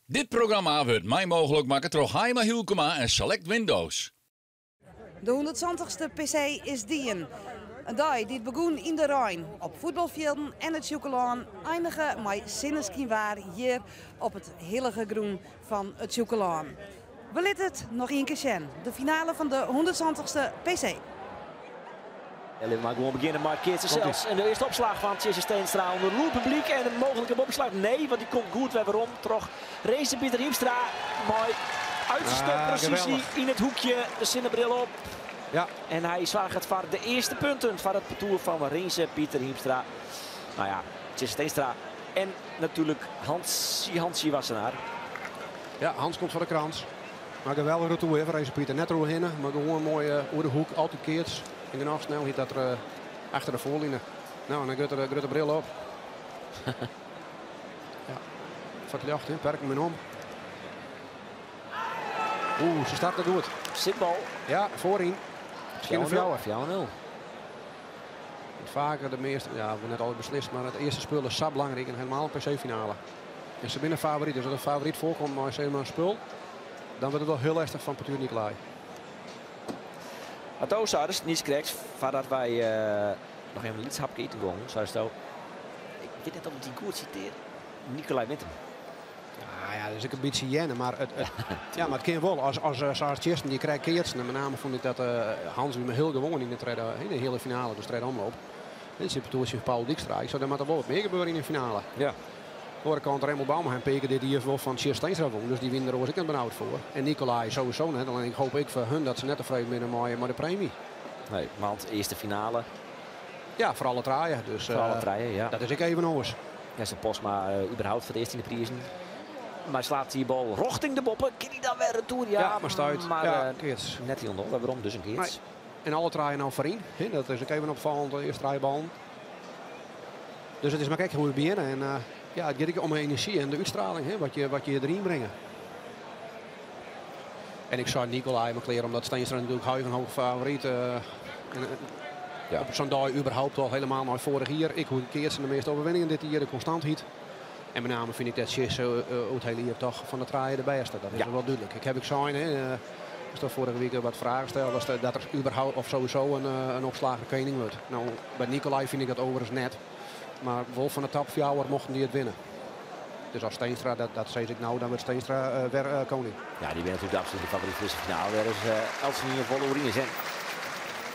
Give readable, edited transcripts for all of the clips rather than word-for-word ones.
Dit programma wurdt mei mooglik makke troch Haima Hylkema en Select Windows. De hûndertsântichste PC is dien. In dei dy't begûn yn de rein, op fuotbalfjilden en it Sjûkelân, einige mei sinneskynwaar hjir op it hillige grûn fan it Sjûkelân. We litte it noch ien kear sjen, de finale fan de hûndertsântichste PC. En litte we mar gewoan begjinne mei it keatsen sels. En de earste opslach fan Tjisse Steenstra ûnder lûd publyk en in mooglike boppeslach. Nee, want dy komt goed wer werom troch Renze Pieter Hiemstra mei uiterste Ah, presysje geweldig. yn it hoekje. De sinnebril op. Ja. En hy soarget foar de earste punten foar it partoer fan Renze Pieter Hiemstra. Nou ja, Tjisse Steenstra en natuerlik Hans, Hansie Wassenaar. Ja, Hans komt foar de krans. Maar geweldige retour foar Renze Pieter. Net deroerhinne, mar gewoan moai oer de hoek. Altyd keats. En genôch snelheid dat er achter de foarline. Nou, en dan giet er de grutte bril op. Ja, foar it ljocht, hè. Perken min om. Oeh, se starte goed. Sitbal. Ja, foaryn. Miskien in fjouwer. 4-0. Faker de measte, ja, we net altyd beslist, mar it earste spul is sa belangryk en helemaal in PC-finale. En se binne favoryt, dus as in favoryt foarkomt mei sis mar in spul, dan wurdt it wol hiel lestich fan partoer Nicolai. Atto, seidest niiskrekt, foardat wy noch even in lyts hapke iten gongen, seisto, ik wit net oft ik dy goed sitearje, Nicolai wint him. Ja, ja, dat is ek in bytsje jenne, mar it, it, ja, mar it kin wol. As, as, sa as Tjisse, dy krijt keatsen. En met name fûn ik dat Hans wie mar hiel gewoan yn de tredde, yn de hiele finale, dus tredde omloop. Dit is it partoertsje fan Paul Dykstra. Ik sei, der moat der wol wat mear gebeuren yn de finale. Ja. Oare kant, Remmelt Bouma hat in pear kear dit jier wol fan Tjisse Steenstra wûn, dus dy wienen der oars ek net benaud foar. En Nicolai sowieso net, allinnich ik hoop ek foar hun dat se net tefreden binne mei de premy. Nee, want earste finale. Ja, foar alle trije. Dus, Foar alle trije, ja. Dat is ek even oars. Hessel Postma überhaupt foar it earst yn de prizen. Mar slaat dy bal rjochting de boppe. Kin hy dan wer retour? Ja, Ja, mar stuit. Maar, Ja, keats. net hielendal. Wer werom, dus in keats. Nee. En alle trije no foaryn. Hè, dat is ek even opfallend, de earste trije ballen. Dus it is mar krekt hoe we begjinne. En ja, it giet ek om de enerzjy en de útstraling, hè, wat je deryn bringe. En ik sei Nicolai mar klear, omdat Steenstra natuerlik huigenhoog favoryt. En op zo'n dei überhaupt al helemaal nei foarich jier. Ik hoe keatsen de measte overwinningen dit jier, de konstantheid. En met name vind ik dat Tjisse it hiele jier toch fan de trije de bêste. Dat is wel dúdlik. Ik ha ek sein, hè, is dat foarige wike wat fragen steld, dat der überhaupt of sowieso in opslager kening wurdt. Nou, by Nicolai fyn ik dat overigens net. Mar wol fan de top fjouwer mochten dy it winne. Dus as Steenstra, dat sis ik no, dan wurdt Steenstra wer koning. Ja, dy binne natuerlik de absolute favoryt foar dizze finale. Dêr is eltsenien wol oer iens. En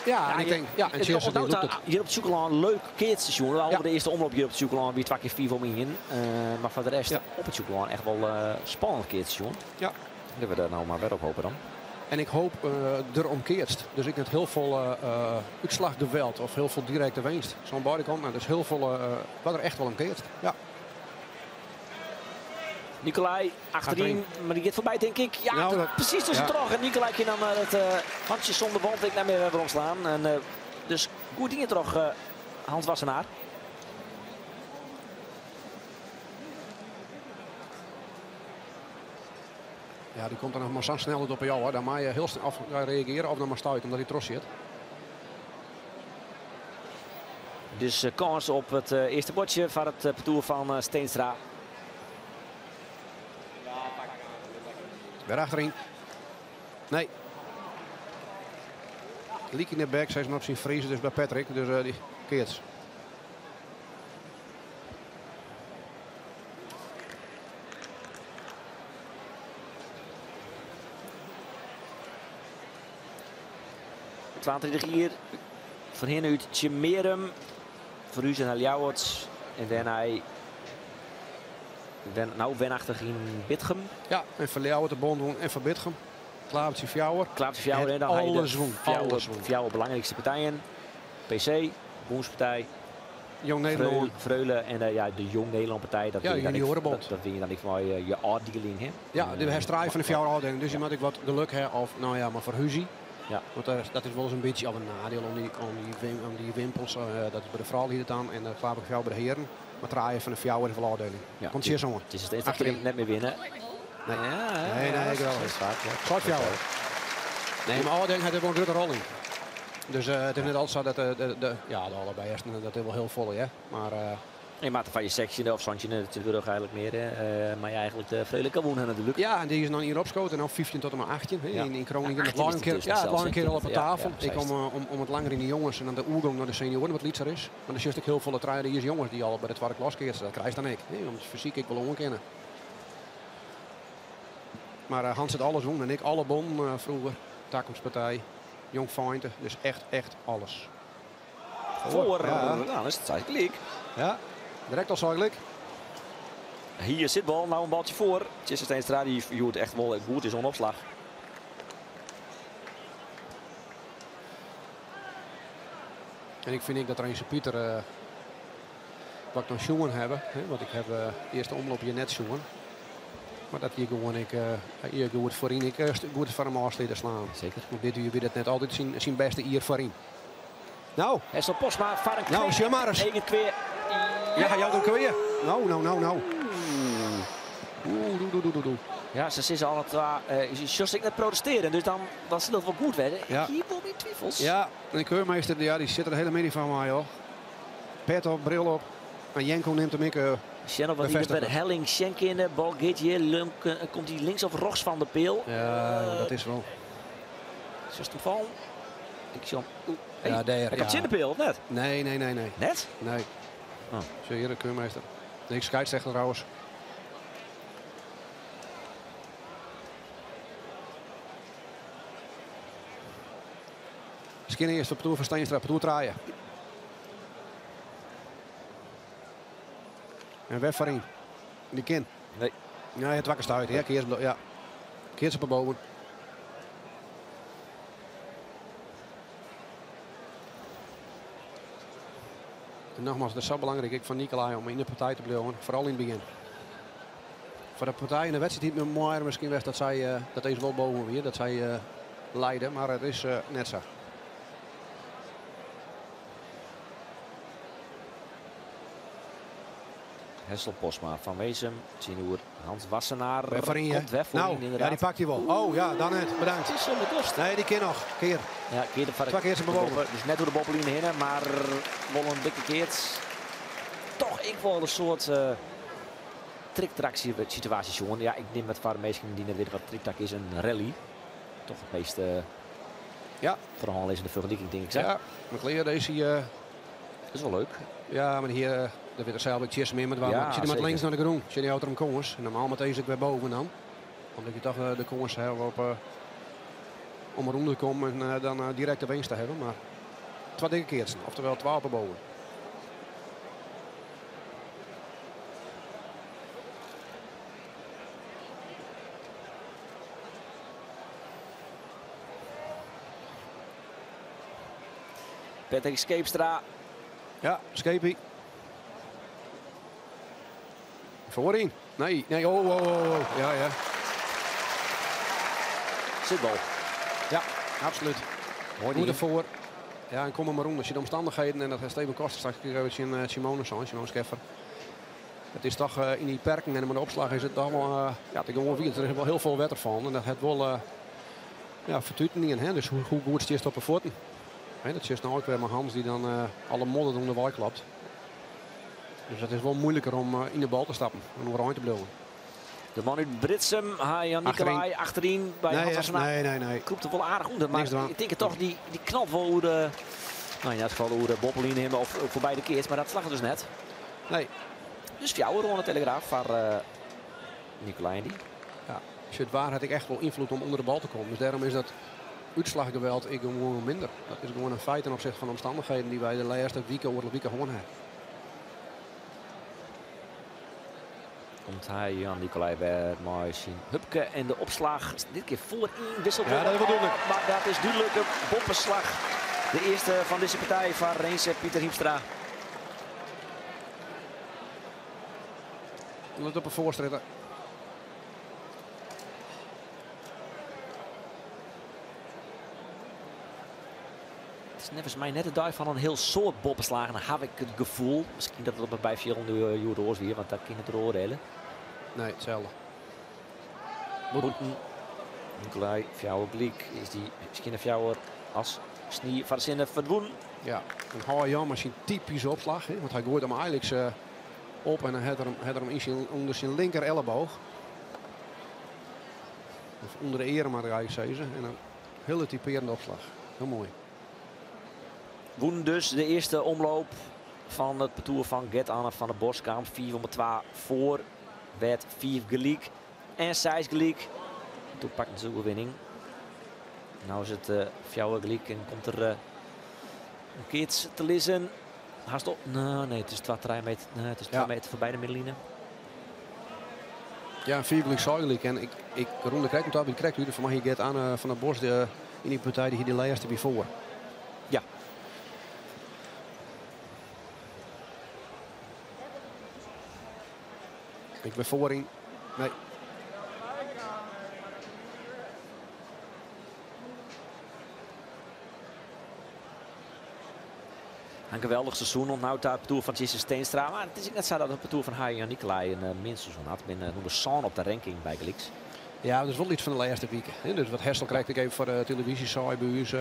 Ja, en Ja, ik je denk, ja, en het Tjisse, die onthoudt doet het. daar Hjir op it Sjûkelân leuk keatsseizoen. Al de earste omloop hjir op it Sjûkelân wie twa kear fiif om ien. Mar foar de rest op it Sjûkelân echt wol spannend keatsseizoen. Litte we dêr no mar wer op hoopje dan. En ik hoop der om keatst. Dus ik net hiel folle útslachgeweld of hiel folle direkte winst. Sa oan beide kanten. Dus hiel folle wat der echt wol om keatst. Ja. Nicolai achterin, Achterin. maar die gaat voorbij denk ik. Ja, Nou, dat precies tussen ja. trog. En Nicolai kan dan het handje zonder band ik naar meer weer omslaan. En dus goed dingen trog Hans Wassenaar. Ja, die komt dan nog maar zo snel op jou, hoor. Dan mag je heel snel af reageren of dan maar stuiten, omdat hij trots zit. Dus kans op het eerste bordje van het partour van Steenstra. Weer achterin. Nee. Liek in de bek, zei ze op zijn vriezen, dus bij Patrick. Dus die keert. 32 jier. Fan hin út Tsjummearum. Ferhuze nei Ljouwert. En dêrnei nou wenachtig yn Bitgum. Ja, en foar Ljouwert de bond wûn en foar Bitgum. Klavertsje fjouwer. Klavertsje fjouwer, En en dan ha je de alles wûn, alles wûn. fjouwer belangrijkste partijen. PC, Bûnspartij, Jong Nederlân. Freule en ja, de Jong Nederland partij. Dat Ja, win je dan juniorenbond. dat win je dan ek mei je ôfdieling, hè? Ja, de herstraai van de fjouwer ôfdieling. Dus je moet ik wat geluk hebben of, nou ja, maar voor huzie. Want dat is wel eens een beetje al een nadeel om die wimpels. Dat is bij de vrouwen hier dan en de Klavertje fjouwer bij de heren. Maar draaien van de fjouwer is wel afdeling. Komt zeer zo. Het is steeds dat je net meer winnen. Nee. Ja, ja, Nee, nee, ja, ik wel. dat is vaak, ja. Zwart fjouwer. Nee, maar afdeling heeft er wel een grote rol in. Dus het is net altijd zo dat de, ja, de allerbeste, dat is wel heel vol, hè. Maar Je maakt van je 16e of 17e natuurlijk eigenlijk meer. Hè. Maar je eigenlijk de Frederik won natuurlijk. Ja, en die is nog hier opgeschoten. En dan 15 tot en met 18. Hè, Ja. in Groningen. 18 Dat is lang keer, het ja, het zelfs, lang een keer al op de Ja, tafel. ja, Ik om het langer in de jongens en dan de oergang naar de senioren wat lietser is. Maar er zit ook heel veel treinen hier jongens die al bij de tweede klas keersen. Dat krijg dan ik. Hè, omdat fysiek ik wel onkennen. Maar Hans het alles won en ik alle bon vroeger. Takkomstpartij, Jong Feinte. Dus echt, echt alles. Voor, Ja. nou, dan is het eigenlijk. Ja, direct al eigenlijk. Hier zit bal, nou een baltje voor. Tjisse Steenstra die joert echt wel goed is onopslag. En ik vind ik dat Renze Pieter wat ik nog jongen hebben, hè, want ik heb de eerste omloop hier net jongen. Maar dat hier gewoon ik hier goed voorin, ik goed voor hem afsluiten slaan. Zeker. Want dit uur weer het net altijd zijn beste hier voorin. Nou. Hessel Postma, vaar een Nou, kweer. zie maar eens. Eén keer. Ja, hij houdt hem kweer. Nou, nou, nou, nou. Oeh, doe, doe, doe, doe, doe. Ja, ze zitten alle twee just ik net protesteren, dus dan zal het wel goed worden. Ja. Hier wil mijn twijfels. Ja, en de keurmeester, ja, die zit er de hele middag van mij, joh. Pet op, bril op. En Jenko neemt hem ik Sjenno, wat hier bevestigd. bij de helling, Schenk in de bal gaat hier, Lunk komt hij links of rechts van de peel. Ja, dat is wel. Is dat toeval? Ik zie hem. Oeh, hey, Ja, daar, hij komt ja. in de peel, of net? Nee, nee, nee, nee. Net? Nee. Oh. Zie je, de keurmeester. Nee, ik scheidsrechter trouwens. Skinner eerst op de toer van Steenstra, op de toer draaien. En weg voorin. Die kin. Nee. Nee, het wakker stuit. Ja, keers, ja. Keers op de boven. En nogmaals, dat is zo belangrijk ik van Nicolai om in de partij te blijven, vooral in het begin. Voor de partij in de wedstrijd niet meer mooier misschien weg dat zij dat deze wel boven weer, dat zij leiden, maar het is net zo. Hessel Postma van Wezem, Tjinoer, Hans Wassenaar. Weg voorin, hè? Komt weg voorin, Nou, inderdaad. ja, die pakt hij wel. Oh ja, dan net. Bedankt. Het is zonder kost. Nee, die keer nog. Keer. Ja, keer de Twee keer zijn bewogen. Dus net door de bobbelline heen, maar wel een dikke keert. Toch ik wel een soort triktrak situatie, jongen. Ja, ik neem met vader meesten die net weten wat triktrak is, een rally. Toch het meest Ja. voor de is in de vergelijking, denk ik. Zeg. Ja, McLeod deze hier Dat is wel leuk. Ja, maar hier dat weet er zelf ook meer met waar. Ja, Ik zit met zeker. links naar de groen. Zit die auto om Kongers. En normaal met deze ik weer boven dan. Omdat je toch de Kongers hebt op om eronder te komen en dan direct de winst te hebben. Maar twee dikke keertjes, oftewel 12 boven. Patrick Scheepstra. Ja, Scheepie. Voorin. Nee, nee, oh, oh, oh, oh. Ja, ja. Zitbal. Ja, absoluut. Hoor Moet die. ervoor. Ja, en kom er maar om. Als je de omstandigheden, en dat heeft Steven Koster straks gegeven in Simone, zo, Simone Scheffer. Het is toch in die perken en met de opslag is het toch wel ja, het gewoon weer. Er is wel heel veel wetter van. En dat het wel ja, vertuut niet in, hè? Dus hoe goed is het op de voeten? Hè, dat is nou ook weer maar Hans die dan alle modder om de wal klapt. Dus dat is wel moeilijker om in de bal te stappen en om te blijven. De man uit Britsum, Jan Achterin. Nicolai, achterin bij Nee, Hans hè? Wassenaar. Nee, nee, nee. Kroept er wel aardig onder, maar Niks eraan. ik denk het toch, die knalt wel hoe de, nou in dat geval hoe de bobbelin hem of voorbij de keert, maar dat slag dus net. Nee. Dus fjouwer rond de Telegraaf voor Nicolai en die. Ja, als je het waar had ik echt wel invloed om onder de bal te komen. Dus daarom is dat uitslaggeweld ik gewoon minder. Dat is gewoon een feit ten opzichte van de omstandigheden die wij de laatste weken over de weken gewoon hebben. Komt hij, Jan Nicolai bij mooi zien. Hupke en de opslag. Dit keer voor in wisselt. Ja, dat is wel duidelijk. Oh, maar dat is duidelijk een bompenslag. De eerste van deze partij van Renze Pieter Hiemstra. Let op een voorstritter. Het is net mij net de duif van een heel soort boppenslagen. Dan heb ik het gevoel. Misschien dat het op een bij vier onder Joer weer, want daar kan het oordelen. Nee, hetzelfde. Boeten. Nicolai, Fjouwer Bliek. Is die misschien een Fjouwer als Snie van de Zinnen verdwoen. Ja, een haal jammer zijn typische opslag. Hè? Want hij gooit hem eigenlijk Op en dan hat er hem onder zijn linker elleboog. Of onder de eer, maar eigenlijk zeggen. En een hele typerende opslag. Heel mooi. Woen dus de eerste omloop van het parcours van Gert-Anne van der Boskamp. 4-2 voor. Werd 4 gelijk en 6 gelijk. Toen pakte ze de overwinning. Nou is het 4 gelijk en komt er een keer te lissen. Haast op. Nee, nee, het is 2 meter. Nee, het is 2 meter voorbij de middenline. Ja, 4 gelijk, 6 gelijk. En ik ronde krijg hem krijgt u van mij hier Gert-Anne van der Bos in die partij die hier de laatste weer voor. Ja. Ik ben voorin. Nee. Een geweldig seizoen onthoudt daar het parcours van Tjisse Steenstra. Maar het is net zo dat het parcours van Harry en Nicolai een min seizoen had. Men noemde San op de ranking bij Geliks. Ja, dat is wel iets van de laatste weken. Hè? Dus wat Hessel krijgt ik even voor de televisie saai bij ons.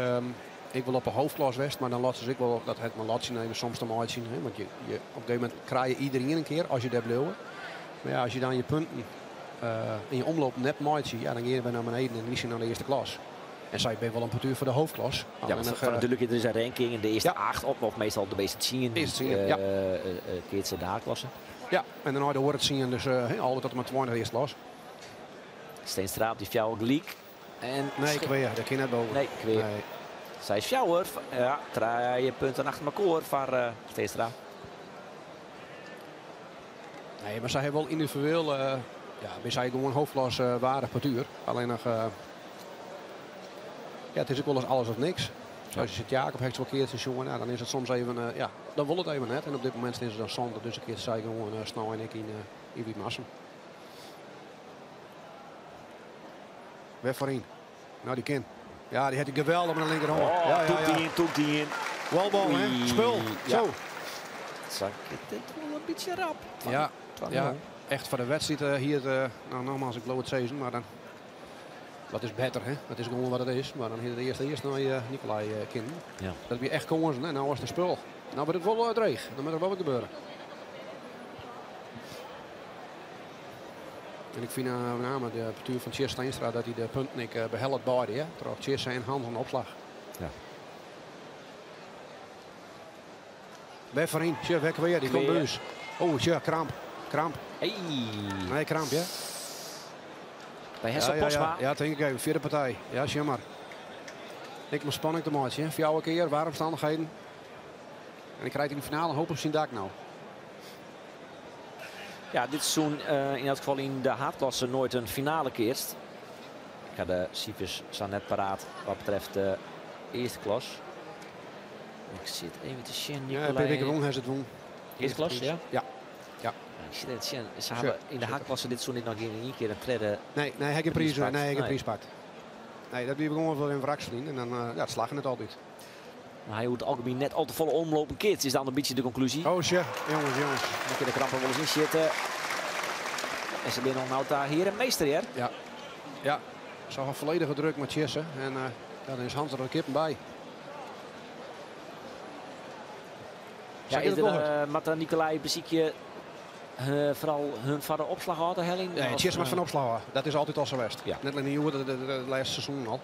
Ik wil op een hoofdklas West, maar dan laat ze ik wel dat het maar laat zien even soms te mooi zien. Hè? Want je, op een gegeven moment krijg je iedereen een keer als je daar blijft. Maar ja, als je dan je punten in je omloop net maait, ja, dan ga je weer naar beneden en niet naar de eerste klas. En zij ben wel een partuur voor de hoofdklas. Ja, want van natuurlijk er is een ranking in de eerste 8 op, of meestal de meeste 10. Eerste 10, ja. Keert ze de H-klasse. Ja, en dan hoort het zien, dus altijd tot maar 20 de eerste klas. Steenstra op die fjouwer gelijk. En nee, ik weet dat kan net boven. Nee, ik weet. Nee. Zij is fjouwer. Ja, 3 punten achter elkaar voor Steenstra. Nee, maar zij hebben wel individueel, ja, zij gewoon hoofdklas waardig partuur. Alleen nog, ja, het is ook wel eens alles of niks. Ja. Als je zit Jacob heeft wel keertje jongen, nou, dan is het soms even, ja, dan wil het even net. En op dit moment is het dan Sander, dus een keer zij gewoon snel en ik in Witmarsum. Weg voorin. Nou, die kind. Ja, die had een geweldig met de linkerhand. Oh, ja, ja, ja. Toek die in. Welbal, hè? Spul. Ja. Zo. Zak het wel een beetje rap. Ja, ja, echt voor de wedstrijd hier, nou nogmaals, ik geloof het seizoen, maar dan, dat is beter, hè? Dat is gewoon wat het is. Maar dan hier de eerste eerst naar Nicolai kind. Ja. Dat weer echt kansen, hè? Nou was het een spul. Nou wordt het wel dreig. Dan moet er wel wat gebeuren. En ik vind met name de partuur van Tjisse Steenstra dat hij de punten ik behelpt beide, hè? Terwijl Tjisse en Hans aan de opslag. Ja. Weg voorin, tja, weg weer, die komt bij ons. Oh, tja, kramp. Kramp. Hey. Nee, kramp, ja. Bij Hessel Postma. Ja, denk ik even. Vierde partij. Ja, jammer. Ik moet spanning te maken, hè. Vier keer, waar omstandigheden. En ik krijg in de finale een hoop op zijn dak nou. Ja, dit seizoen in elk geval in de haatklasse nooit een finale keerst. Ik ga de cijfers staan net paraat wat betreft de eerste klas. Ik zit even te zien, Nicolai. Ja, PW won, hij zit won. Eerste klas, ja? Ja. Ja. Ik zit even te zien. Ze hebben in de haatklasse dit seizoen nog geen één keer een tweede. Nee, nee, hij heeft geen prijs, nee, hij heeft prijs pakt. Nee, dat blijft gewoon wel in wrakselen en dan ja, het slagen het altijd. Maar hij moet algemeen net al te volle omlopen kids, is dan een beetje de conclusie. Oh, tja, jongens, jongens. Dan kun de krampen wel eens in zitten. En ze binnen nou daar hier een meester, hè? Ja, ja. Ze gaan volledige druk met Tjisse. En ja, dan is Hans er een kippen bij. Ja, is er, Marta Nicolai beziekje vooral hun vader opslag hadden, Helling? Nee, Tjisse maar van opslag houden. Dat is altijd al zo best. Ja. Net alleen de de laatste seizoen al.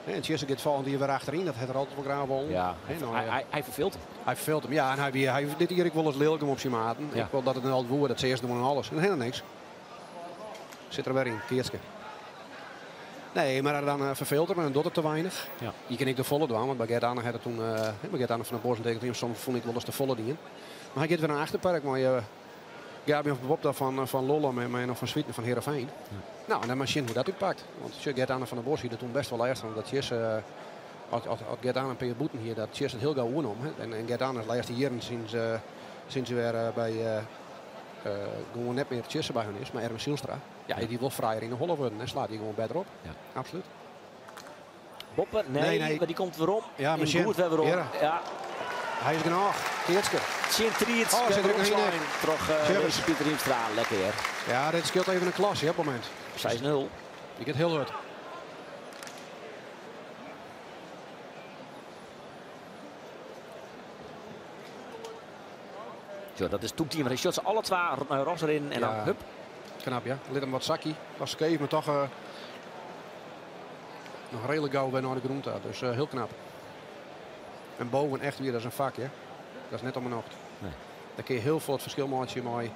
En Tjisse gaat volgend jaar weer achterin. Dat heeft er altijd wel graag wel. Ja, nou, hij verveelt hem. Hij verveelt hem, ja. En hij dit hier ik wel eens lelijk om op zijn maten. Ja. Ik wil dat het een altijd woord, dat ze eerst doen en alles. En helemaal niks. Zit er weer in, Keertske. Nee, maar dan verveelt hem en dan doet het te weinig. Ja. Je kan ik de volle doen, want bij Gert-Anne had het toen, bij Gert-Anne van der Bos en tegen soms vond ik wel eens de volle dingen. Maar hij gaat weer naar achterpark, maar je Gabi of Bob daar van Lollum en nog van Swieten van Heerenveen. Ja. Nou, en dan maar zien hoe dat uitpakt. Want Gert-Anne van der Bos hier dat toen best wel erg, omdat Tjisse, als Gert-Anne en Peer Boeten hier, dat Tjisse het heel gauw om. En Gert-Anne is de laatste jaren sinds weer bij gewoon net meer Tjisse bij hun is, maar Erwin Zielstra. Ja, die wil vrijer in de holle worden en slaat die gewoon beter op. Ja. Absoluut. Boppen? Nee, nee, maar die komt weer om. Ja, maar goed weer om. Ja. Ja. Hij is genoeg. Keertske. Sint Triet. Oh, zit er nog in. Toch Pieter Hiemstra. Lekker, hè. Ja, dit scheelt even een klas hè, op het moment. 6-0. Die gaat heel hard. Zo, dat is toekteam. Hij shot ze alle twee naar Ros erin en dan hup. Knap, ja. Liet hem wat zakkie. Was skeef, maar toch nog redelijk gauw weer naar de grond. Dus heel knap. En boven echt weer, dat is een vakje. Dat is net om een nacht. Nee. Daar kun je heel veel het verschil maken met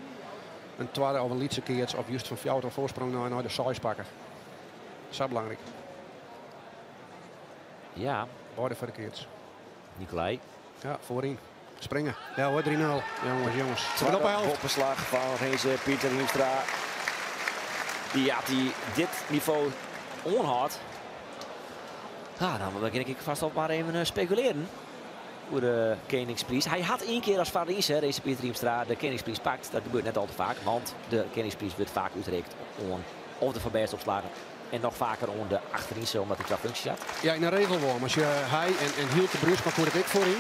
een tweede of een lietse keertje of juist van fjouwer of voorsprong naar de size pakken. Dat is zo belangrijk. Ja. Beide voor de keertjes. Nicolai. Ja, voorin. Springen. Ja hoor, 3-0. Jongens, jongens. Tweede Op de helft. opslag van Renze Pieter Hiemstra. Die, ja, die dit niveau onhoudt. Ah, dan begin ik vast op maar even speculeren. Voor de Koningsprijs. Hij had één keer als vader Renze Pieter Hiemstra de Koningsprijs pakt. Dat gebeurt net al te vaak, want de Koningsprijs wordt vaak uitgereikt om of de Van Best opslagen. En nog vaker om de achterin, omdat hij qua functie had. Ja, in de regel wel. Maar als je hij en Hielke Bruus, maar voor ik voorin.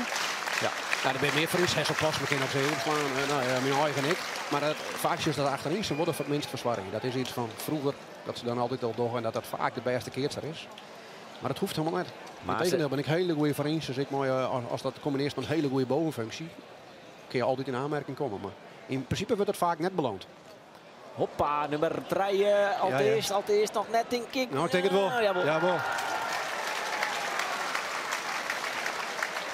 Ja. Nou, daar ben je meer voor is. Hessel Plas begint op zijn slaan. Nou, ja, mijn eigen ik. Maar dat, vaak is dat achterin, ze worden het minst verzwaring. Dat is iets van vroeger, dat ze dan altijd al doen en dat dat vaak de beste keerster is. Maar dat hoeft helemaal niet. Maar Integendeel ze ben ik hele goede voor eens. Dus ik mooi, als dat combineert met een hele goede bovenfunctie, kun je altijd in aanmerking komen. Maar in principe wordt dat vaak net beloond. Hoppa, nummer 3, al het eerst nog net denk ik. Nou, ik denk het wel. Ja, jawel. Jawel.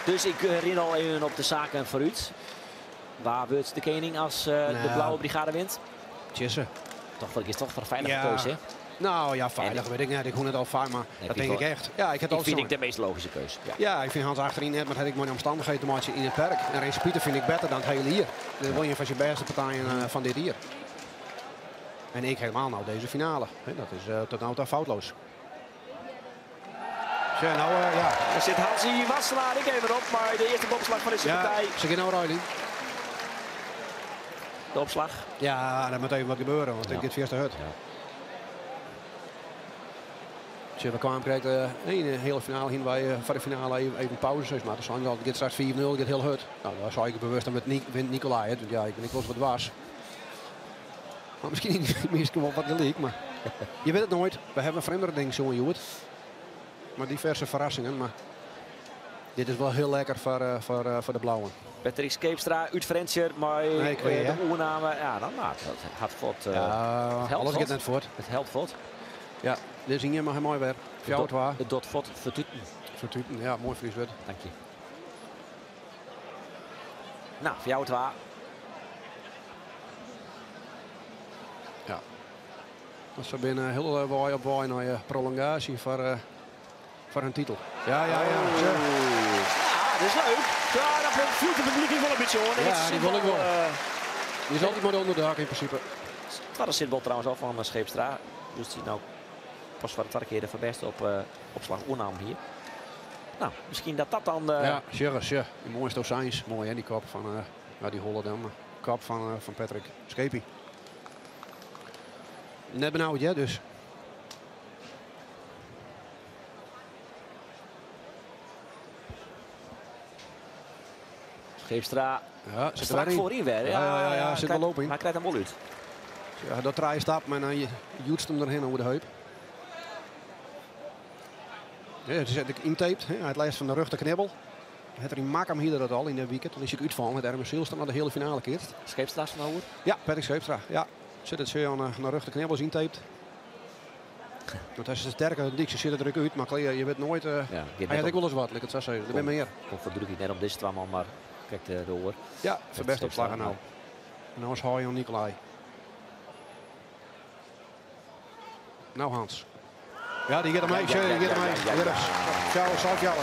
Dus ik rin al even op de zaken vooruit. Waar wordt de koning als de Nou. blauwe brigade wint? Tjisse. Toch, dat is toch voor een veilige Ja. keuze, hè? Nou ja, veilig En weet ik niet. Ik hoor het al vaak, maar Nee, dat vind denk ik ik echt. Ja, ik heb Ik al vind zo'n ik de meest logische keuze. Ja. Ja, ik vind Hans achterin net, maar dat heb ik mooie omstandigheden te maken in het perk. En Renze Pieter vind ik beter dan het hele hier. Dat wil je van zijn beste partijen van dit hier. En ik helemaal nou deze finale. Hè, dat is tot nou toe foutloos. Zo, nou, ja. Daar zit Hansie Wassenaar ik even op, maar de eerste opslag van deze Ja, partij. ze gaan nou rijden. De opslag. Ja, dat moet even wat gebeuren, want Ja. ik dit eerste hut. Ja. Tja, we kwamen krijgen in de hele finale hin wij voor de finale even pauze, zeg maar. Dus dan het gaat straks 4-0, het gaat heel hard. Nou, daar zou ik bewust aan met wint Nicolai, hè. Want ja, ik ben niet wel eens wat was. Maar misschien misschien wel wat gelijk, maar je weet het nooit. We hebben vreemdere dingen zo in Joert. Maar diverse verrassingen, maar dit is wel heel lekker voor de blauwen. Patrick Scheepstra, uit Frensjer, maar Nee, ik weet, de hè? oername. Ja, dan maar. Dat gaat voort. Ja, het helpt alles voort. gaat net voort. Het helpt voort. Ja, dit is hier maar mooi weer. Fjouwer waar. Het dot voort vertuten. Vertuten, ja, mooi Fries werd. Dank je. Nou, voor jou het waar. Ja. Dat ze binnen heel waai op waai naar je prolongatie voor hun titel. Ja, ja, ja. Oh. Zo. Ja, dat is leuk. Ja, dat voelt het publiek wel een beetje hoor. Ja, Dit is die wil ik wel. Die is altijd maar de onderdak in principe. Het was een zitbal trouwens al van Scheepstra. Dus die nou pas voor de tweede keer de verbest op opslag oernam hier. Nou, misschien dat dat dan... Ja, sure, sure. Die mooie Stocijns. Mooi hè, die kop van ja, die holle dan. Maar kop van Patrick. Scheepie. Net benauwd, hè, dus. Scheepstra Ja, zit er strak weer in. voorin weer. Ja, ja, ja, ja, zit wel op in. Maar hij krijgt hem wel uit. Ja, dat draai stap, maar dan joetst hem erheen over de heup. Ja, het is eigenlijk intaped. Hè. Hij het lijst van de rug de knibbel. Het er in mak hem hier dat al in de weekend. Dan is hij uitvallen met Ermen Zielstra naar de hele finale keert. Scheepstra is van de hoer. Ja, Patrick Scheepstra. Ja, zit het zo aan naar rug de knibbel is intaped. Want hij is een sterke dik, ze zit er druk uit, maar Claire, je weet nooit. Ja, hij had ik wel eens wat, laat ik het zo zeggen. Er ben meer. Komt voor druk net op deze twee man, maar kijk de oor. Ja, verbest opslagen Scheepstra, nou. En nou is Harjan Nicolai. Nou Hans. Ja, die gaat ermee. Ja, Ja, ja, die gaat ja, ermee. ja, ja, Ja, ja. Ciao, ciao, ciao.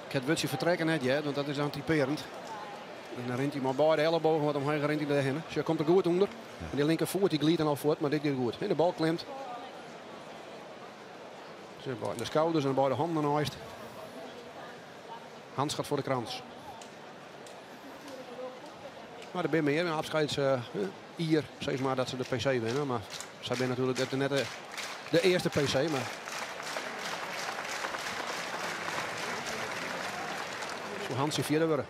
Ik heb het Wutje vertrekken net, ja, want dat is dan typerend. En dan rent hij maar beide ellebogen wat omheen, rent hij daarheen. Dus hij komt er goed onder. En die linkervoet die glidt dan al voort, maar dit gaat goed. En de bal klimt. De schouders en beide handen naast. Hans gaat voor de krans. Maar er zijn meer. Een afscheids hier, zeg maar dat ze de PC winnen. Maar zij zijn natuurlijk net de eerste PC. Maar zo Hans in vierde worden.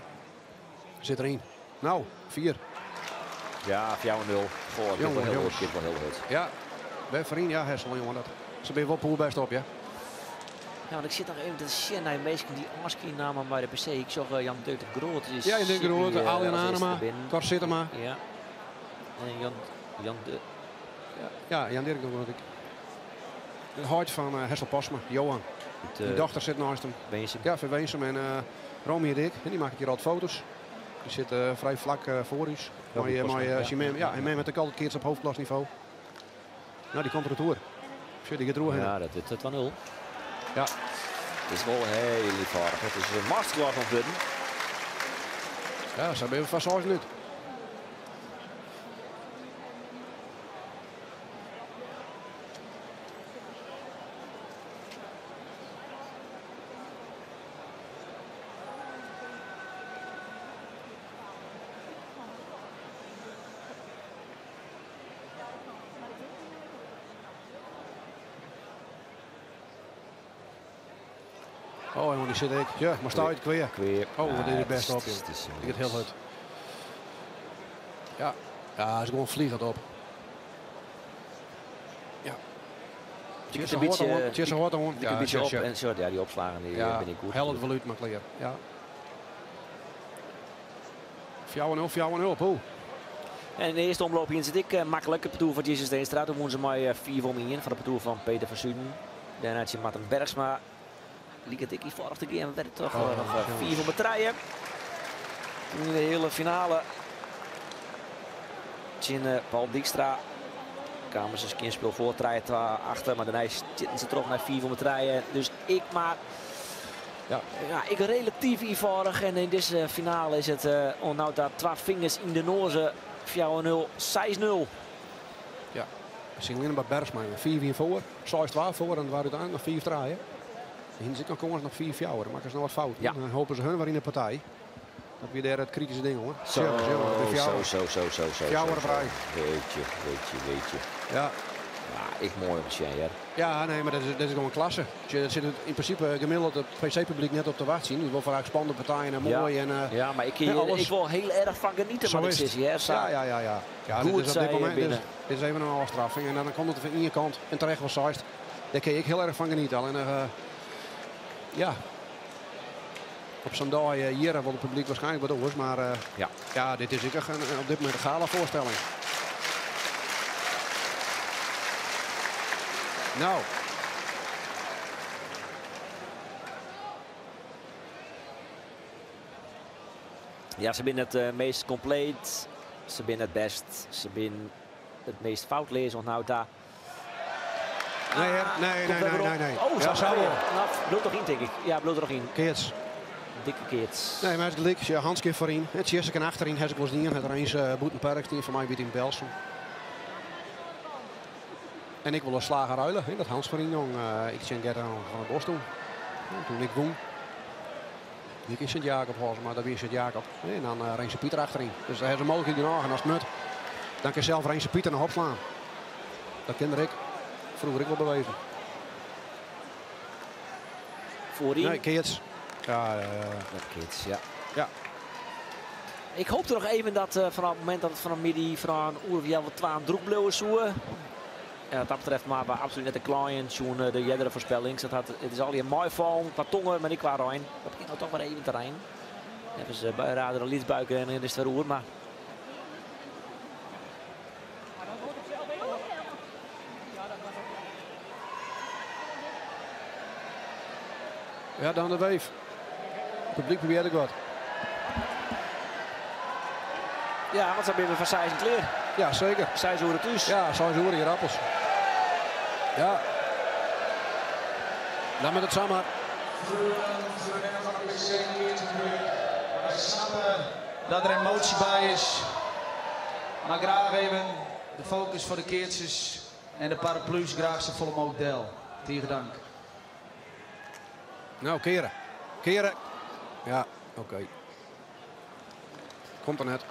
Zit erin. Nou, 4. Ja, voor jou 0. Goh, dit Jongen, wel heel jongens. goed. Dit wel heel goed. Ja, bij vriend, ja, Hessel, jongen. Dat. Ze ben wel poel best op, ja. Ja, want ik sit noch even te sjen nei minsken dy't ôfskie namen by de PC. Ik sjoch Jan Dirk de Groot. Is Ja, Jan Dirk de Groot, as Aljan earste Anema, binnen. Cor Sittema. Ja. En Jan, Jan de... Ja, Jan Dirk de Groot. De heit fan Hessel Postma, Johan. Het, Die dochter sit neist him. Winsum. Ja, fan Winsum en Romy en ik. En dy makket hjir altyd foto's. Dy sit frij flak foar ús. Romy Mei Postma, ja. syn mem. Ja, en mem hat ek altyd keatst op hoofdklasniveau. Nou, dy komt der oer. Sjoch, dy giet deroerhinne. Ja, dat wurdt 2-0. Ja. Het is wol hiel eenfâldich. It is in masterclass oan it wurden. Ja, sa binne we foar 6 minuten. Oh, jongen, dy sit ek. Ja, mar stuit kwea. Kwea. Oh, wat is Ja, it bêst op, het is joh. Dy giet hiel hurd. Ja, ja, is gewoan fliget op. Ja. Het een beetje, Tjisse hâldt oan. een beetje op en zo, ja, dy opslaggen dy Ja, bin ik goed. Hellet wol út, mar klear. Ja. 4-0, 4-0, poeh. En in de earste omloop hier sit ik maklik. It partoer fan Tjisse Steenstra. Doe wûn se mei 4 om 1 fan it partoer fan Peter van Zuiden. Dêrnei tsjin Marten Bergsma. Liket ek eenfâldich te gean, wurdt it toch Oh, noch jonges. 4 om 3. In de hiele finale. Tsjin Paul Dijkstra. Kamen se skjin spul foar, 3-2 achter, mar dêrnei sitten se troch nei 4 om 3. Dus ik mar Ja. Ja, ik relatyf eenfâldich. En yn dizze finale is it oant no ta 2 fingers yn de noaze. 4-0, 6-0. Ja, syn allinne mar Bergsma. 4-1 foar, 6-2 foar en it waard úteinlik noch 5-3. Hiene se ek noch kâns noch 4-4. Dan makken se noch wat fouten. Ja. Dan hopen se hun wer yn de partij. Dat wie dêr it krityske ding, hoor. Zo, Sjoch, sjoch, de zo, fjouwer. zo, zo, zo, zo, Fjouwer zo, zo. vrij. Weet je, weet je, weet je. Ja. Ja, ik moai om te sjen, hear. Ja, nee, mar dat is gewoan klasse. Der sit yn prinsipe gemiddeld it PC-publyk net op te wachtsjen. Dy wol faak spannende partijen en Ja. moai. En Ja, mar ik, ja, alles. ik wol hiel erch fan genietsje, Zo wat ik is het. sis, hè. Sa Ja, ja, ja, ja. Ja, dit Goed is op dit zei momint, dit is, binnen. dit is even in ôfstraffing. En dan komt it fan ien kant en terecht wol seist. Dêr kin ik hiel erch fan genietsje. Allinnich, ja. Op sa'n dei hjir wol it publyk wierskynlik wat oars. Mar Ja. ja, dit is ek echt op dit momint in gala foarstelling. Nou. Ja, se binne it meast kompleet. Se binne it bêst. Se binne it meast foutleas oant no ta. Nee, hè? Nee, Komt nee, er nee, weer op. nee, nee. Oh, Ja, zo zo weer. wel. Nou, bliuwt noch yn, tink ik. Ja, bliuwt der noch yn. Keats. Dikke keats. Nee, mar it is gelyk. Ja, Hans kear foaryn. Het Tjisse achteryn, ha ik wolris dien. Hat er eens bûten perk stien, foar my by yn Belsum. En ik wol in slager ruilen, hè, dat Hans foaryn jong. Ik tsjin Gert van der Bos toen. Ja, toen ik wûn. Ik yn Sint-Jacob hâlde, mar dat wie Sint-Jacob. En dan Renze Pieter achteryn. Dus dêr ha se mooglikheid genôch. En as it moat, dan kin sels Renze Pieter noch opslaan. Dat kin er ek. Froeger ek wol bewezen. Voorin. Nee, Keats. Ja, ja, ja. Dat Keats, ja. Ja. Ik hoop noch even dat fanôf it momint dat it fan 'e middei fan in oere of healwei twa drûch bliuwe soe. En wat dat betreft mar we absolút net te kleien, sjoen de eardere foarspellings. Dat hat, it is allegear meifallen, kwa tonger, mar ek kwa rein. Dat kin no toch wer even terrein. Even ze buienradar een lietsbuiken en is het weer oer, maar Ja, dan de weef. Het publiek probeert ook wat. Ja, want dan ben we van Seis en kleer. Ja, zeker. Seis oeren thuis. Ja, 6 oeren hier appels. Ja. Dan met het samen. Wij snappen dat er emotie bij is. Maar graag even de focus voor de keertjes en de paraplu's graag zo vol mogelijk deel. Tegen dank. Nou, keren. Keren. Ja, oké. Komt er net.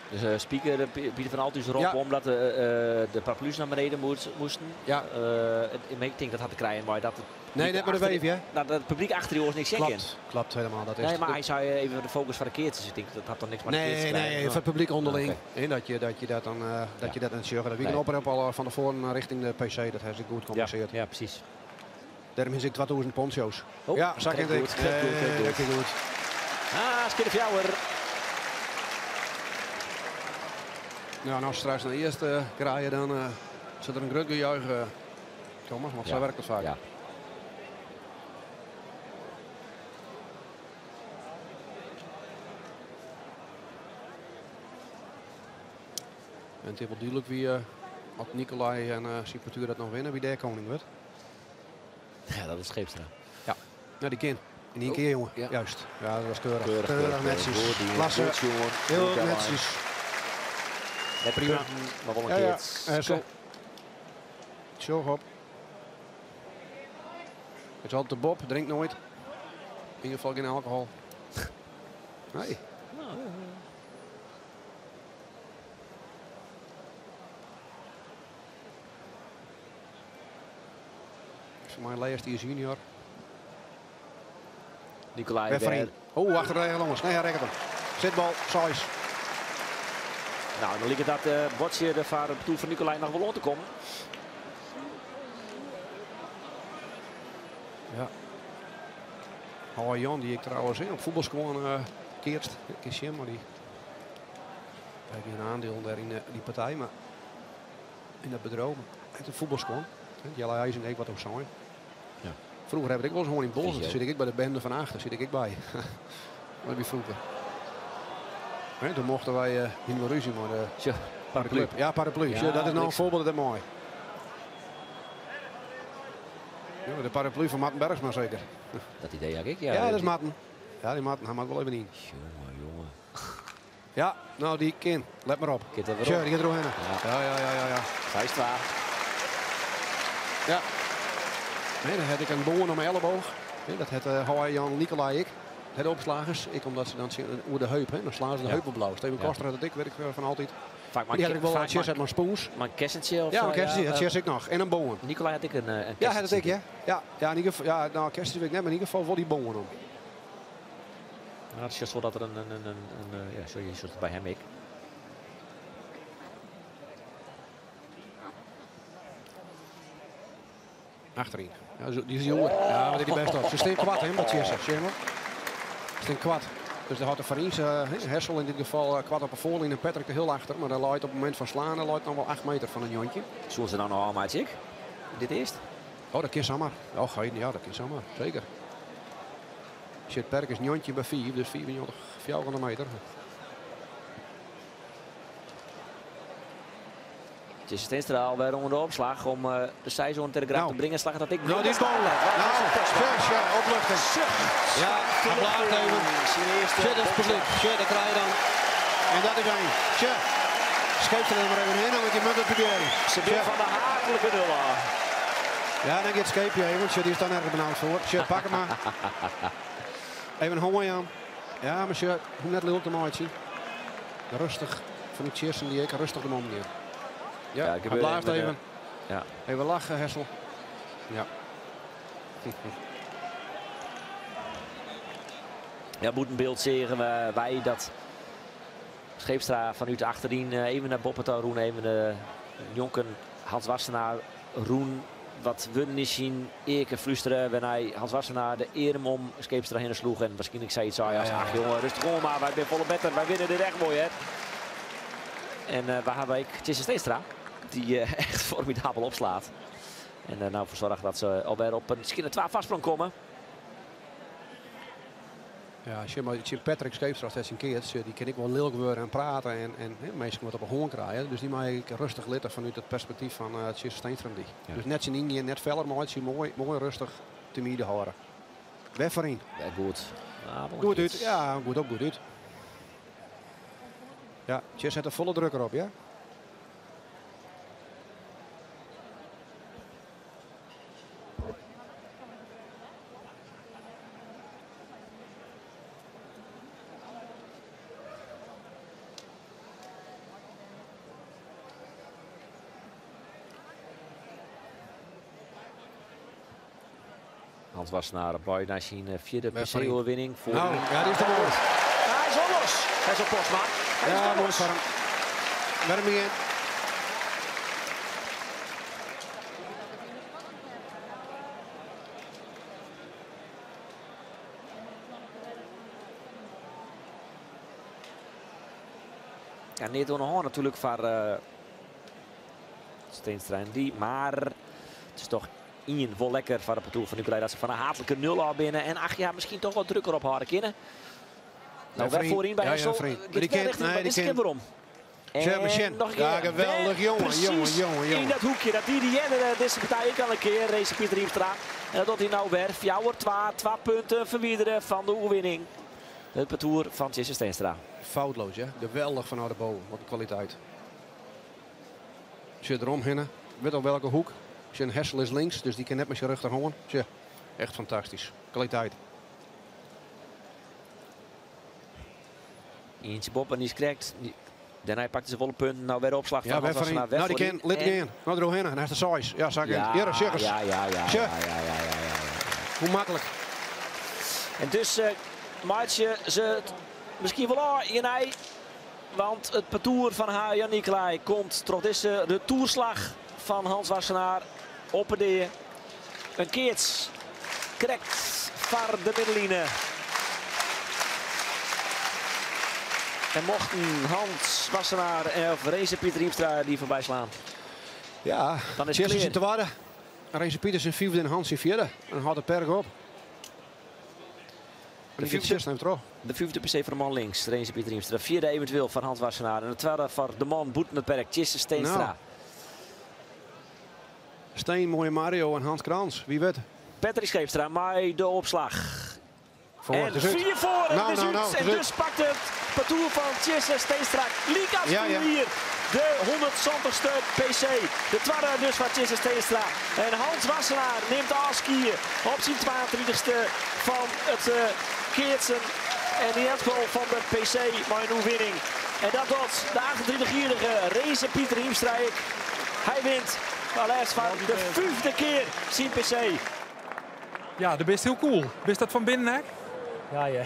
Dus speaker Pieter van Althuis erop Ja. omdat de paraplu's naar beneden moesten. Ja. Ik denk dat had te krijgen, maar dat het Nee, publiek net maar de achter weef, hè? Dat het publiek achter die oors niks zeggen. Klopt, klopt helemaal. Dat is Nee, maar het. hij zei even de focus van de keertjes. Ik denk dat had toch niks met de Nee, keertjes te nee, krijgen. voor het publiek onderling. Oké. Hè, dat je dat dan dat Ja. je dat aan het zeggen. Dat wie Nee. een oproep al van tevoren richting de PC, dat heeft zich goed gecommuniceerd. Ja, ja, precies. Dêrom is ik 2000 poncho's. Oh, ja, sa krekt kin goed, ik. krekt goed, krekt Nee, goed. dat goed. Ah, skip de fjouwer. Nou, en als ze straks naar de eerste krijgen, dan zit er een groot gejuich, Thomas, want zo werkt het vaak. Ja. En het is wel duidelijk wie had Nicolai en zijn dat nog winnen, wie daar koning wordt. Ja, dat is Scheepstra. Ja, nou die kind. In één Oh, keer, jongen. ja. Juist. Ja, dat was keurig. Keurig, Keurig, keurig, netjes. keurig. Goed, Klasse. goed, jongen. Heel Goed, netjes. Net Prima. punten, maar wel een Ja, keer. ja. het Hessel. Tjog op. Het is altijd de Bob, drinkt nooit. In ieder geval geen alcohol. Nee. Voor mij Leers, die is junior. Nicolai Weer weer. voorin. Oh, achter de jongens. Nee, hij rekt hem. Zitbal, size. Nou, dan lijkt het dat bordje de vader toe van Nicolai nog wel om te komen. Ja. Hawaii Jan, die ik trouwens hè, op voetbalschool keert. Ik ken hem, maar die heeft geen aandeel daar in die partij, maar in dat bedroom. Het een voetbalschool. Jelle IJsing, ik wat ook zijn. Ja. Vroeger heb ik wel eens gewoon in Bolsen. Fysio. Zit ik bij de bende van achter, zit ik bij. Dat was vroeger. Hè, toen mochten wij niet meer ruzie, maar Tja, de paraplu. club. Ja, paraplu. Ja, Ja, dat is nou een bliksem. voorbeeld, dat is mooi. Ja, de paraplu van Martin Bergsma zeker. Dat idee had ik, ja. Ja, dat is Martin. Ja, die Martin, hij mag wel even in. Jongen, jongen. Ja, nou die kind, let maar op. Kind er weer Tja, op. die gaat er doorheen. Ja. Ja, ja, ja, ja, ja. Vijf waar. Ja. Nee, dan had ik een boon aan mijn elleboog. Nee, dat had Hawaii Jan Nicolai ik. Het opslagers. Ik omdat ze dan zien, oer de heup, hè. Dan slaan ze de Ja. heup op blauw. Steven Ja. Koster had het ik, weet ik van altijd. Vaak maar Die had ik wel vaak een uit mijn spoens. Maar een kessentje of Ja, zo, een kessentje, dat chess ik nog. En een boon. Nicolai had ik een Ja, had het ik, kessentje. ja. Ja, ja, in ieder geval, ja, nou, kessentje weet ik net, maar in ieder geval wel die boon om. Nou, het is juist wel dat er een ja, sorry, zoals bij hem ik. Achterin. Ja, zo, die is jonger. Ja, maar die best op. Ze staan kwart, hè, dat Jesse. Zie je maar? Ze staan kwart. Dus daar had de Farins, Hessel in dit geval kwart op een voorlijn en Patrick er heel achter. Maar daar looit op het moment van slaan, daar looit nog wel 8 meter van een jontje. Zullen ze nou nog allemaal ik? Dit eerst? Oh, dat kan zomaar. Oh, geen, ja, dat kan zomaar. Zeker. Shit, Perk is een jontje bij 4, dus 94, 400 meter. Jesse Steenstra alweer onder de opslag om de zijzone tegen de graaf Nou. te brengen. Slag dat ik. Nou, dit is goal. Nou, zes, ja, opluchting. Ja, hij blaast even. Shit, dat is publiek. Shit, dat krijg je dan. En dat is één. Tja. Scheep er maar even heen, want je moet het proberen. Ze weer van de hakelijke nul af. Ja, dan gaat Scheepje even, want die is dan erg benauwd voor. Tja, pak hem maar. Even een honger aan. Ja, maar tja, hoe net lult de maatje. Rustig. Van die Tjessen die ik rustig de man neer. Ja, Ja, ik heb hij blaast even, even. ja. Even lachen, Hessel. Ja. Ja, moet een beeld zeggen wij dat Scheepstra vanuit achterin even naar Boppetaal Roen, even de Jonken Hans Wassenaar Roen. Wat we niet zien, Eke fluisteren wanneer hij Hans Wassenaar de eer om Scheepstra heen sloeg. En waarschijnlijk zei iets, ah, ja, Ja, ja, ach ja. jongen, rustig om maar, wij zijn volle better, wij winnen dit echt mooi hè. En waar hebben wij Tjisse Steenstra, die echt formidabel opslaat. En nou voor zorgt dat ze alweer op een skinne 12 vastsprong komen. Ja, als je maar Patrick Scheepstra als dat zijn keert, die ken ik wel lelijk worden en praten en hè, meestal wat op een hoorn krijgen. Dus die mag ik rustig litten vanuit het perspectief van Tjisse Steenstra. Die. Ja. Dus net zijn Indië, net feller, maar het is mooi, mooi rustig te midden houden. Weg voorin. Ja, goed. Ah, wel een Goed uit. keer. Ja, goed op, goed uit. Ja, Tjisse zet de volle druk erop, ja. Hans Wassenaar op naar zijn vierde Met P C-overwinning voor Nou, ja, die is de mooi. Hij is al los. Hij is al Postma. Hij is Ja, al mooi los. voor hem. Werm in. Ja, net oan de hân natuerlik foar uh, Steenstra en dy. Mar it is toch ien wol lekker foar de partoer fan Nicolai dat se fan in haatlike nul ôf binne. En ach ja, miskien toch wat drukker ophâlde kinne. Nou, wer foaryn by Hessel. Die kin, nee, die kin werom. En nog een keer. Ja, geweldig, jongen, jongen, jongen, jongen. In dat hoekje, dat die die earder dizze partij ek al in kear, Renze Pieter Hiemstra. En dat docht hy no wer. 4-2, 2 punten ferwidere fan de oerwinning. It partoer fan Tjisse Steenstra. Foutloos, hè? Geweldig vanuit de boven. Wat een kwaliteit. Zit eromheen. Weet al welke hoek. Zijn Hessel is links, dus die kan net met zijn rug erheen. Tja, echt fantastisch. Kwaliteit. Ientsje boppe en die is krekt. Dêrnei pakte se folle punten. Nou wer de opslach fan Ja, Hans wer Wassenaar. foaryn. Nou, die kin. Lit gean. Nou eromhinne. En hy is de seis. Ja, sa Ja, Hjir, sjoch ris. ja, ja, ja, Sjoch. ja, ja, ja, ja, ja. Hoe maklik. En dus meitsje se it miskien wol ôf hjirnei. Want it partoer fan Haye Jan Nicolai komt troch dizze retoerslach fan Hans Wassenaar op 'e dea. In keats krekt foar de middenline. En mochten Hans Wassenaar of Renze Pieter Hiemstra dy foarby slaan. Ja, dan is Tjisse klear. yn twadde. Renze Pieter yn fyfde en Hans yn fjirde. En hâldt de perk op. De fyfde troch. De fyfde PC foar de man links, Renze Pieter Hiemstra. De fjirde eventueel foar Hans Wassenaar. En de twadde foar de man bûten it perk, Tjisse Steenstra. Nou. Steen, mooie Mario en Hans Krans. Wie wit. Patrick Scheepstra mei de opslach. Voor, En het is uit. 4 voor en Nou, het is nou, nou, uit. het En is dus pakt het partoer van Tjisse Steenstra. Lykas Ja, ja. hier de 170ste PC. De tweede dus van Tjisse Steenstra. En Hans Wassenaar neemt afskiën op zijn 32e van het keatsen. En in het geval van de PC maar een oerwinning. En dat doet de 38-jarige Renze Pieter Hiemstra. Hij wint maar van de vijfde keer zijn PC. Ja, dat is heel cool. Wist dat van binnen, hè? Ja, je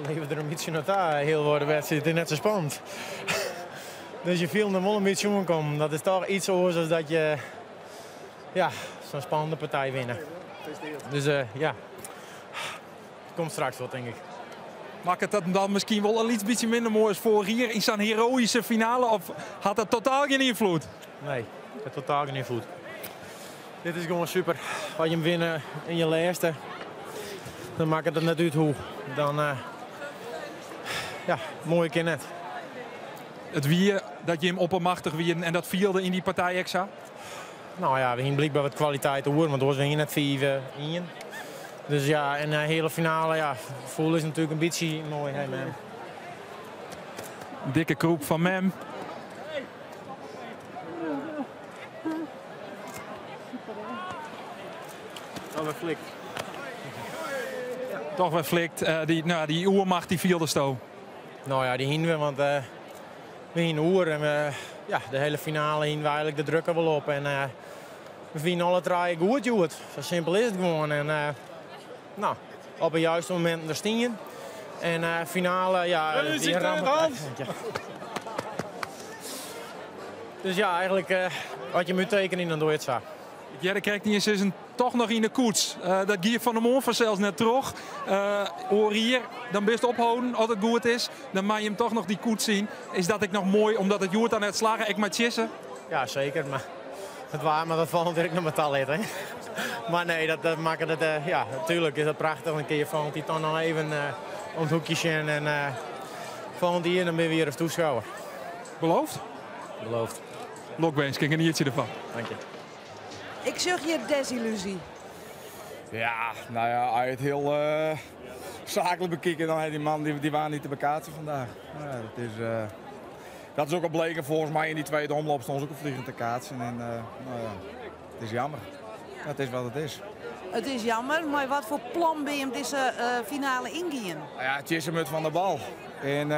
levert er een beetje naar daar. Heel worden wedstrijd. Het is net zo spannend. Dus je viel er wel een beetje omkomen. Dat is toch iets anders dan dat je ja, zo'n spannende partij winnen. Dus ja, het komt straks wel, denk ik. Maakt het dat dan misschien wel een iets beetje minder mooi als vorig jaar in zo'n heroïsche finale? Of had dat totaal geen invloed? Nee, het had totaal geen invloed. Dit is gewoon super. Als je hem winnen in je laatste, dan maakt het net uit hoe. Dan, ja, mooie keer net. Het wie dat je hem oppermachtig wie en dat vierde in die partij extra? Nou ja, we hebben blijkbaar wat kwaliteit hoor, want we gingen net 5-1. Dus ja, en de hele finale, ja, voel is natuurlijk een beetje mooi, hè, man. Dikke kroep van Mem. Toch weer flikt. Toch weer flikt. Die, nou, die oermacht die viel de sto. Nou ja, die hingen we, want we hingen oer en we, ja, de hele finale hingen we eigenlijk de druk er wel op. En we vinden alle drie goed, joh. Zo simpel is het gewoon. En nou, op het juiste moment er stien. En finale, ja, Hey, die ziet er rammen- Hans? Ja. Dus ja, eigenlijk wat je moet tekenen, dan doe je het zo. Ja, dan krijgt hij in zijn toch nog in de koets. Dat gier van de Moon vanzelfs net terug. Oor hier, dan best ophouden als het goed is. Dan mag je hem toch nog die koets zien. Is dat ik nog mooi, omdat het Joert aan het slagen, ik maar tjissen? Ja, zeker. Maar het waar, maar dat valt natuurlijk nog met talent, hè. Maar nee, dat, dat maakt het, ja, natuurlijk is dat prachtig. Een keer valt hij dan nog even om het hoekje zien en valt hij in, dan ben je weer als toeschouwer. Beloofd? Beloofd. Lokbeens, kijk een niertje ervan. Dank je. Ik zeg je desillusie. Ja, nou ja, als je het heel zakelijk bekijkt, dan heeft die man die waren niet te bekaatsen vandaag. Nou ja, dat is ook al bleken volgens mij in die tweede omloop stond ze ook al vliegend te kaatsen. En nou ja, het is jammer. Ja, het is wat het is. Het is jammer, maar wat voor plan ben je om deze finale ingaan? Nou ja, het is een mut van de bal. En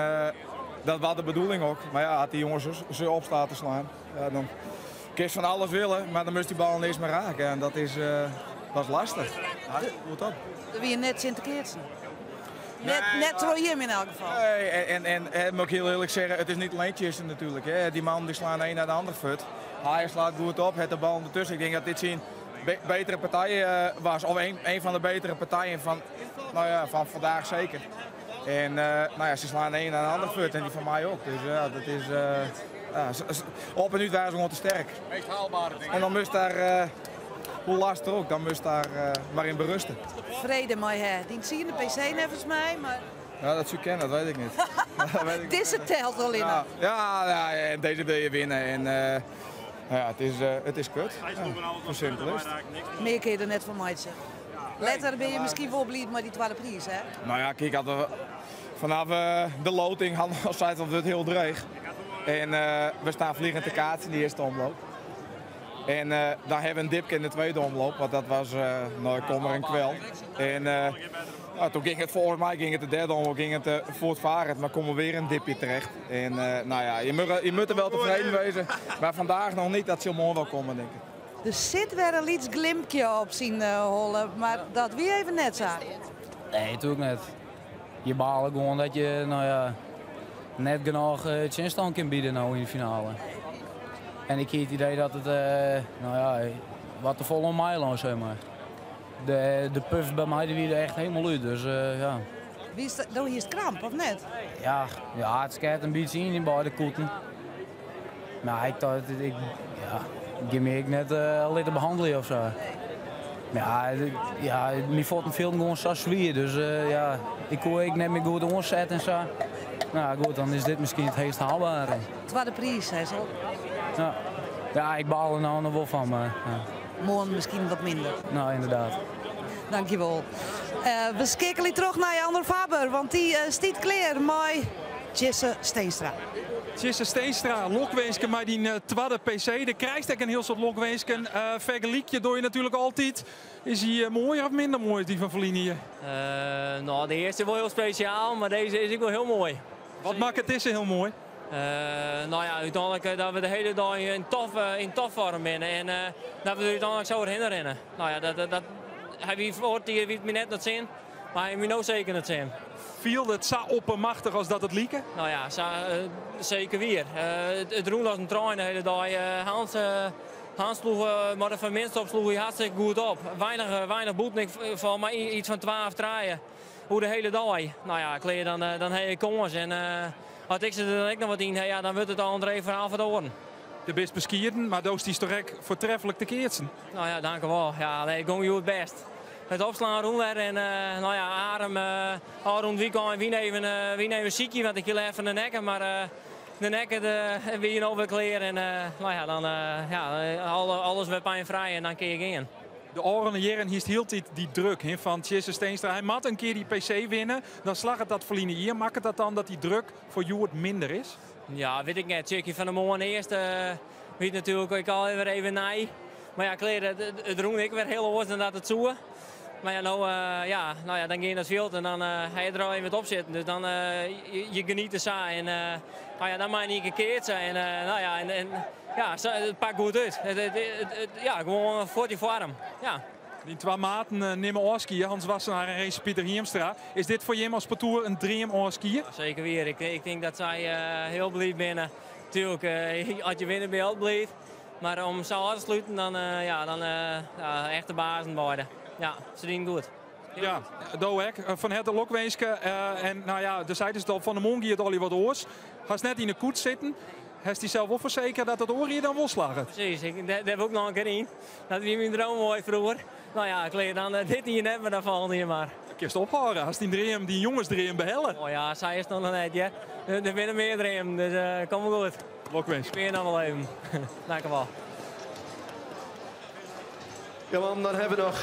dat was de bedoeling ook. Maar ja, had die jongens zo op staan te slaan, ja, dan kun je van alles willen, maar dan moest die bal niks meer raken. En dat is lastig. Ja, goed op. Dan wil je net Sinterkeersen. Net, Nee, net maar terwijl je hem in elk geval. Nee, en moet ik heel eerlijk zeggen, het is niet alleen Tjisse natuurlijk. Hè. Die man die slaan een naar de ander voet. Hij slaat goed op, het de bal ondertussen. Ik denk dat dit zijn betere partijen was. Of een van de betere partijen van vandaag zeker. En nou ja, ze slaan de een naar de ander voet en die van mij ook. Dus ja, dat is ja, op en uit waren ze gewoon te sterk. Meest haalbare ding. En dan moest daar, hoe lastig ook, dan moest daar maar in berusten. Vrede mooi hè. Die zie je in de PC volgens mij, maar... Ja, dat zou ik kennen, dat weet ik niet. Dat weet ik Deze telt al in. Ja, ja, ja, en deze wil je winnen. En nou ja, het is kut. Ja, zo simpel is het. Meer kun je er net van mij zeggen. Letter ben je misschien wel blij met die tweede prijs, hè? Nou ja, kijk, hadden we vanaf de loting hadden we al gezegd dat het heel dreig. En we staan vliegend te kaart in de eerste omloop. En daar hebben we een dipje in de tweede omloop, want dat was nou, kommer en kwel. En nou, toen ging het volgens mij ging het de derde omloop, ging het voortvarend, maar komen we weer een dipje terecht. En nou ja, je moet er wel tevreden wezen, maar vandaag nog niet, dat zal morgen wel komen, denk ik. Er zit weer een liets glimpje op zien hollen, maar dat wie even net zo. Nee, natuurlijk net. Je baalt gewoon dat je, nou ja, net genoeg chinstand kan bieden nou in de finale. En ik heb het idee dat het nou ja, wat te vol om mij loopt, zeg maar. De puff bij mij die weer er echt helemaal uit, dus ja. Wie is dat? Nou, hier is het kramp, of net? Ja, ja, het scherpt een beetje in beide koeten. Maar ik dacht, ik, ja, ik me ik net laten behandelen of zo. Maar ja, ja, mijn voeten viel gewoon zo zwier, dus ja, ik kon ik net meer goed omzetten en zo. Nou goed, dan is dit misschien het meest haalbare. Tweede prijs, hè, zo? Ja. Ja, ik baal er nou nog wel van, maar... Ja. Morgen misschien wat minder. Nou, inderdaad. Dankjewel. We skikkelen terug naar Andor Faber, want die stiet kleer met Tjisse Steenstra. Tjisse Steenstra, lokweensken met die tweede PC. De krijgt ook een heel soort lokweensken. Vergelijk je door je natuurlijk altijd. Is hij mooier of minder mooi, die van Verlien hier? Nou, de eerste is wel heel speciaal, maar deze is ook wel heel mooi. Wat maakt het deze heel mooi? Nou ja, uiteindelijk dat we de hele dag in topvorm zijn en dat we er uiteindelijk zo doorheen rennen. Nou ja, dat heb je voor die weet me net nog zien, maar hij moet nou zeker het zien. Viel het zo oppermachtig als dat het lieke? Nou ja, zo zeker weer. Het roen was een trein de hele dag. Hans sloeg, maar de verminst sloeg hij hartstikke goed op. Weinig boete, ik val maar iets van 12 draaien. Hoe de hele dag. Nou ja, kleer, dan heb je kans. En als ik ze er dan ook nog wat in, ja, dan wordt het al een verhaal van de oren. De best beskieren, maar doos die is toch echt voortreffelijk te keertsen. Nou ja, dank u wel. Ja, nee, ik ging het best. Het opslaan roemer en nou ja, Arem, al rond weekend wie nemen ziekje, want ik wil even de nekken, maar de nekken wie je nou weer kleer en nou ja, dan ja, alles weer pijnvrij en dan keer ik in. De oren jaren hier hield die druk he, van Tjisse Steenstra. Hij moet een keer die PC winnen, dan slag het dat verliezen hier. Maakt het dat dan dat die druk voor Joert minder is? Ja, weet ik net. Tjikje van de morgen eerst weet natuurlijk ik al even nee. Maar ja, kleer, het roen ik weer heel anders dan dat het zoeken. Maar ja, nou, ja, nou ja, dan ga je naar het veld en dan ga je er al even wat op zitten. Dus dan je geniet er zo en nou ja, dan mag je niet gekeerd zijn. En, nou ja, en, ja, het pakt goed uit. Ja, gewoon voor die vorm. Ja. Die twee maten nemen Oski, Hans Wassenaar en Race Pieter Hiemstra. Is dit voor hem als parcours een dream Oski? Ja, zeker weer. Ik denk dat zij heel blij binnen. Tuurlijk, als je winnen ben je altijd blij. Maar om zo af te sluiten, dan, ja, dan ja, echt de bazen worden. Ja, ze doen goed. Ja, Doek, van het Lokwenske. En nou ja, de zijde is het al van de Mongi het al wat oors. Gaat net in de koets zitten. Heeft hij zelf wel verzekerd dat het oor hier dan wel slagen? Precies, daar heb ik ook nog een keer in. Dat was mijn droom mooi vroeger. Nou ja, ik leer dan dit hier net, maar dan valt hier maar. Kun je ophouden als die, dream, die jongens dream behellen. Oh ja, zij is nog net, ja. Er binnen meer dream, dus kom maar goed. Lokwens. Ik ben nog wel even. Dank u wel. Ja man, dan hebben we nog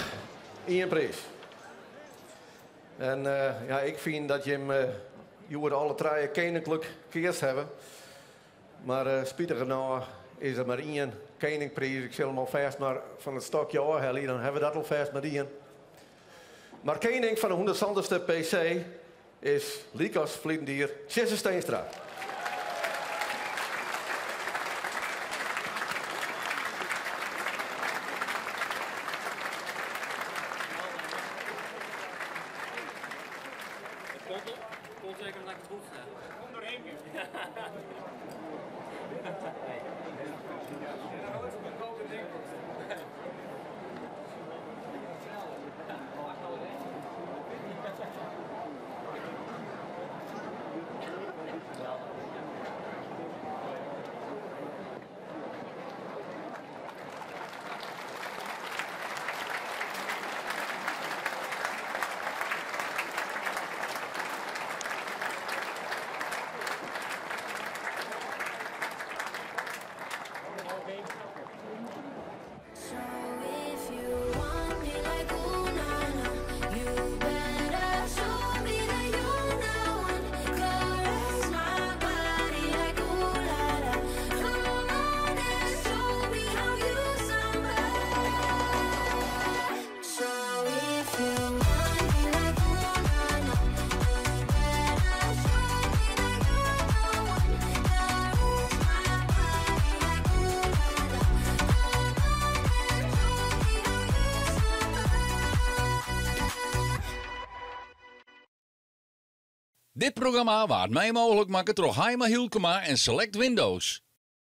één prijs. En ja, ik vind dat je hem je alle drie koninklijk keerst hebben. Maar spijtig nou is er maar één koningprijs. Ik zal hem alvast maar van het stokje afhalen. Dan hebben we dat alvast maar één. Maar koning van de 120ste PC is Likas Vliendier Tjisse Steenstra. Komt zeker omdat ik het goed sta. Kom doorheen. Dit programma waard mei mooglik makke troch Haima Hylkema en Select Windows.